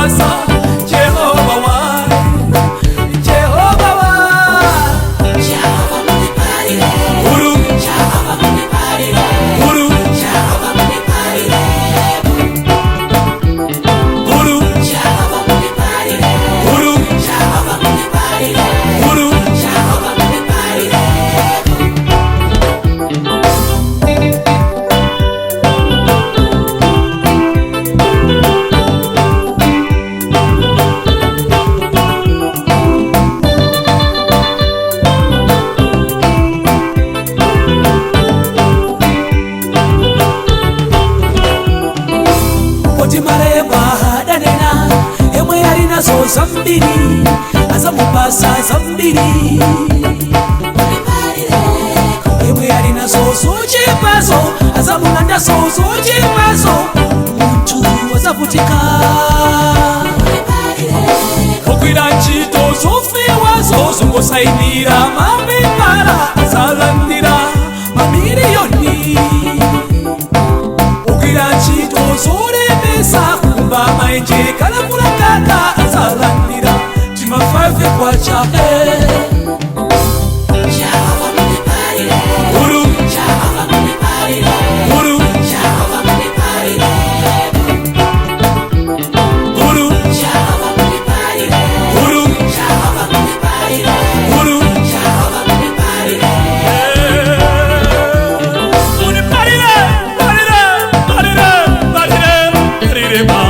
azamupasa Jehova wa Jehova wa Guru Guru Guru Guru Guru. Poti malemba adanena yemwe ali nazo zambiri azamupasa zambiri, yemwe ali nazo zochepazo azamulandazo zochepazo, munthu azavutika. Ogwira ntchito zofewazo zongosayinira mapepala azalandira mamiliyoni, ogwira ntchito zolemesa kumba maenje kalapulakaka azalandira tima 5 kwacha. Guru Guru Guru Guru Guru. Parire, parire, parire, parire, parire.